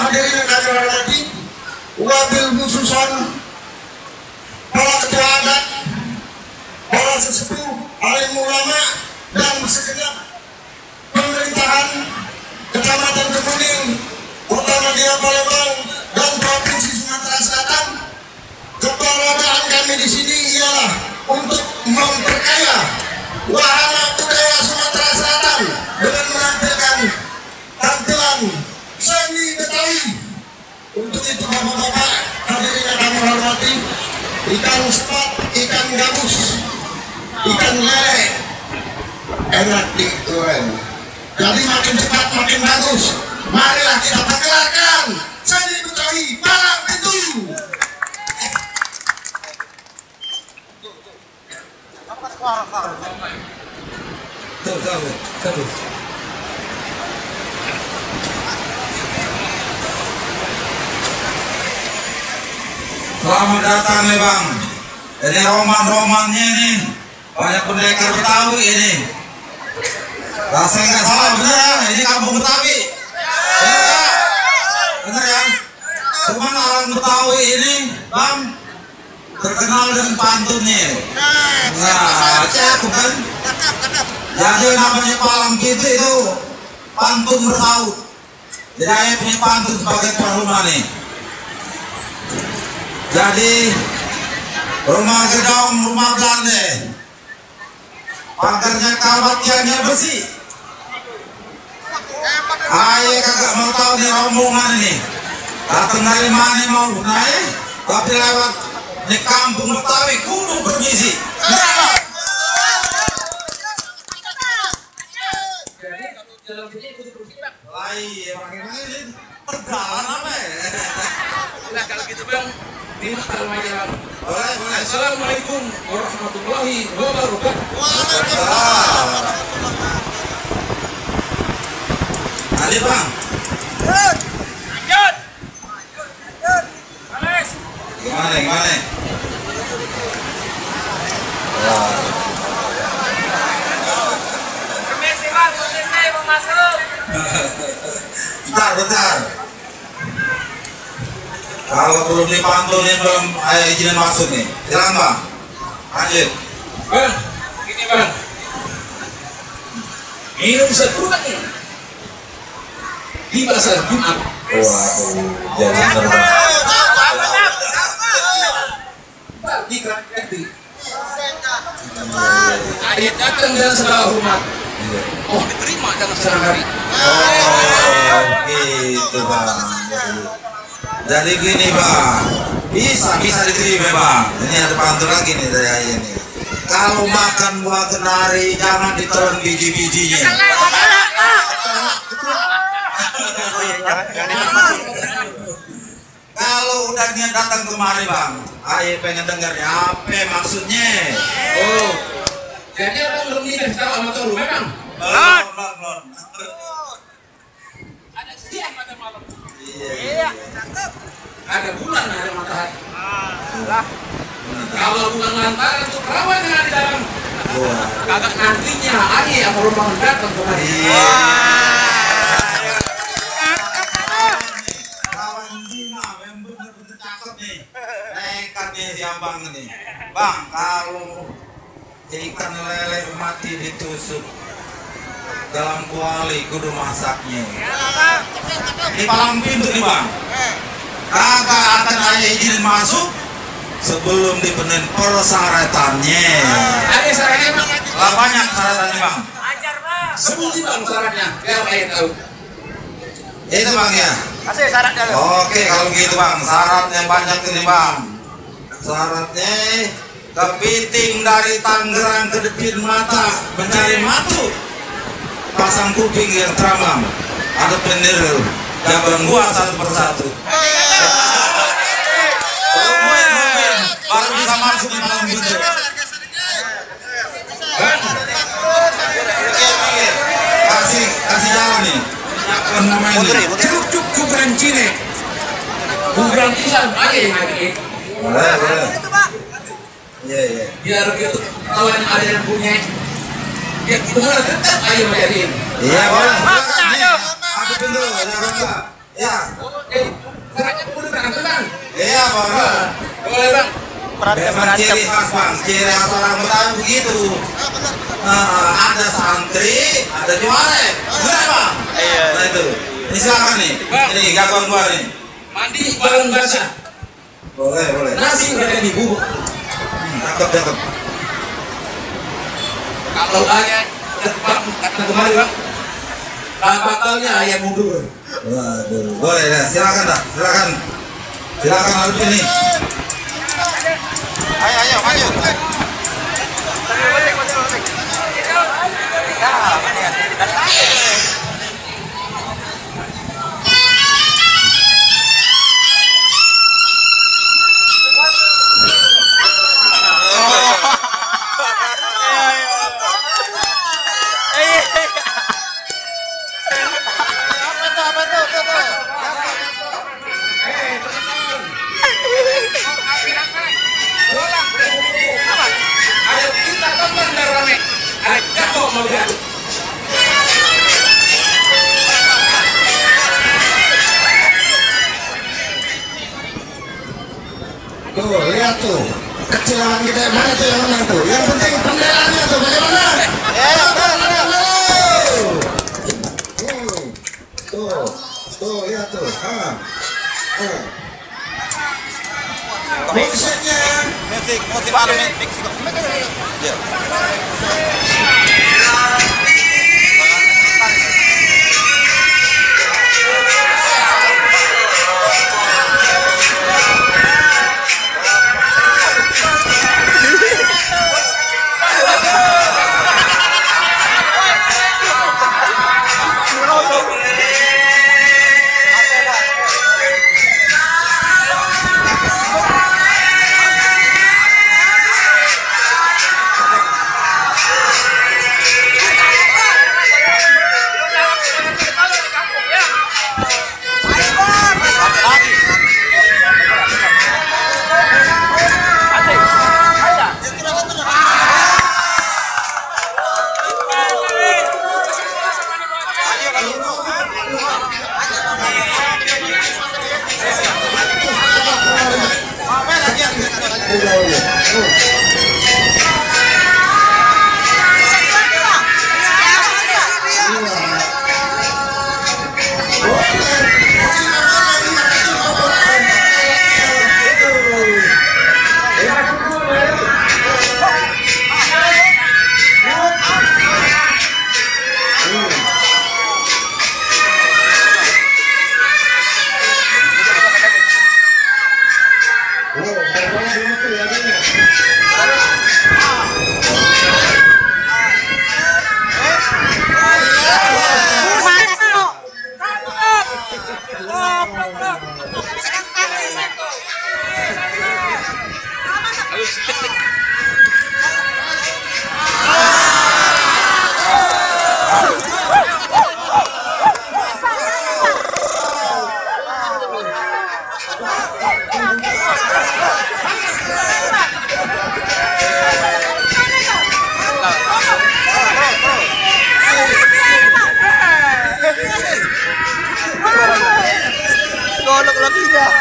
hadirin yang kami hormati, wabil khususan para ketua adat, para sesepuh, alim ulama, dan segenap pemerintahan Kecamatan Kemuning, Kota Madia Palembang, dan Provinsi Sumatera Selatan. Keberadaan kami di sini ialah untuk memperkaya wahana budaya Sumatera Selatan dengan menampilkan tampilan seni Betawi. Untuk itu bapak-bapak hadirin yang kami hormati, ikan sepat, ikan gabus, ikan lele enak digoreng. Jadi makin cepat makin bagus. Marilah kita perkenalkan seni Betawi Palang Pintu. Selamat datang nih Bang. Ini roman-romannya nih, banyak pendekar Betawi ini. Rasanya nggak salah, bener ya? Ini kampung Betawi. Bener ya? Cuman orang Betawi ini Bang terkenal dengan pantunnya. Nah, cakep kan? Jadi namanya Palang Pintu itu pantun bertaut. Jadi saya punya pantun sebagai tuan rumah nih. Jadi rumah gedong, rumah Belanda, pagarnya kawatnya besi. Ayo kagak mau tahu nih rombongan ini datang dari mana mau naik, tapi lewat di kampung Betawi kudu permisi. Iya, bagaimana ini? Perjalanan apa ya? Nah kalau gitu Bang, ini aja. Boleh. Assalamualaikum warahmatullahi wabarakatuh. Waalaikumsalam. Ada Bang. Lanjut. Ales. Gimana? Permisi Bang, permisi mau masuk. Bentar. Kalau belum dipantunin belum ayo izin masuk nih. Silakan Bang. Lanjut. Bang, gini Bang. Minum sekurangnya di pasar Jumat. Waduh, jangan terbang. Di Krakati. Ayat datang dan setelah hormat. Oh, diterima dalam sehari. Oh, gitu Bang. Jadi gini Bang, bisa diterima Bang. Ini ada pantun lagi nih dari ayah nih. Kalau makan buah kenari jangan ditelan biji-bijinya. Kalau udah dia datang kemari Bang, ayah pengen dengarnya apa maksudnya? Oh, jadi orang belum nikah tahu sama tahu memang. Belum. Ada siang ada malam. Iya. Ada bulan ada matahari. Kalau bulan lantaran itu perawan yang di dalam. Kagak nantinya ayah apa rombongan datang kemari. Iya. Kawan Dina yang bener-bener cakep nih. Nekat nih si Abang nih. Bang, kalau ikan lele mati ditusuk dalam kuali kudu masaknya. Ini Palang Pintu nih Bang. Kagak akan ayah izin masuk sebelum dipenuhi persyaratannya. Ada syaratnya Bang. Lah banyak syaratnya Bang. Ajar Bang. Sebutin Bang syaratnya. Biar ayah tahu. Itu Bang ya. Kasih syaratnya. Oke kalau gitu Bang, syaratnya banyak ini Bang. Syaratnya kepiting dari Tangerang ke depan mata mencari matu, pasang kuping yang teramam, ada peniru jaban gua satu persatu. Mungkin baru bisa masuk di Palang Pintu. Kasih jalan nih. Siapkan momen nih. Cukup kuburan Cine. Kuburan Isan aja yang lagi. Boleh. Iya. Biar gitu kawan ada yang punya. Ya gimana tetap ayo ngajarin. Iya boleh. Aku pintu, ada apa? Ya. Oke. apa? Boleh bang. Memang ciri khas bang, ciri khas orang Betawi begitu. Ada santri, ada juara, benar bang? Iya. Nah itu, ini silakan nih, ini gampang gua nih. Mandi bareng basah. Boleh. Nasi udah di bubuk. Cakep. Kalau ayam kata kemarin bang, bakalnya ayam mundur. Waduh, boleh dah, silakan harus ini. Ayo, maju. Ada kita tonton dan rame. Ada jatuh mau dia. Tuh, lihat tuh. Kecilan kita mana tuh yang menang tuh? Yang penting pendelanya tuh bagaimana? Tuh, lihat tuh. Musiknya. Musik anu mix. Iya. Golok lagi dah.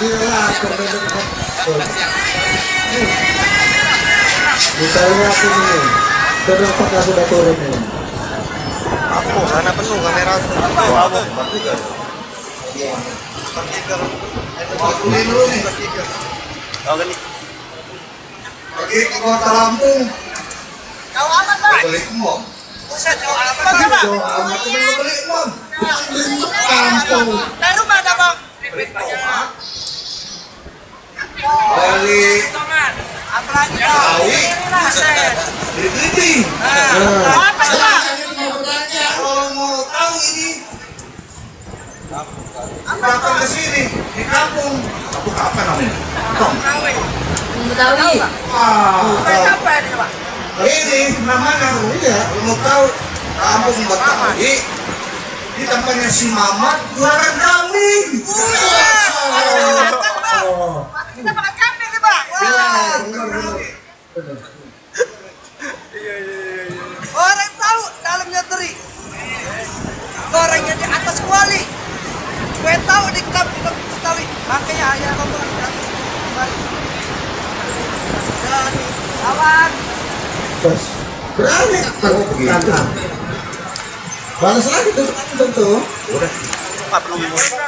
Gila, kita lihat ini. Apakah sudah turun ini? Aku sana penuh kamera. Oh, gini. Oke, ke Kota Lampung. Jauh amat, Pak. Beli mom. Buset, jauh amat, Pak. Jauh amat beli mom. Kampung. Dari rumah ada, Bang. Beli Apalagi Tawi. Buset. Beli. Apa sih, Pak? Kalau mau tahu ini datang ke sini di kampung. Kampung apa namanya? Betawi. Ah, Apa ini, Pak? ini namanya iya. Kalau mau tahu kampung Betawi di tempatnya si Mamat jualan kambing. Oh. Kita makan kambing nih, Pak. Orang tahu dalamnya teri. Gorengnya di atas kuali. Gue tahu di kampung Betawi. Makanya ayah kamu awan. Bos, berani begitu. Balas lagi tuh tentu. Udah. 40.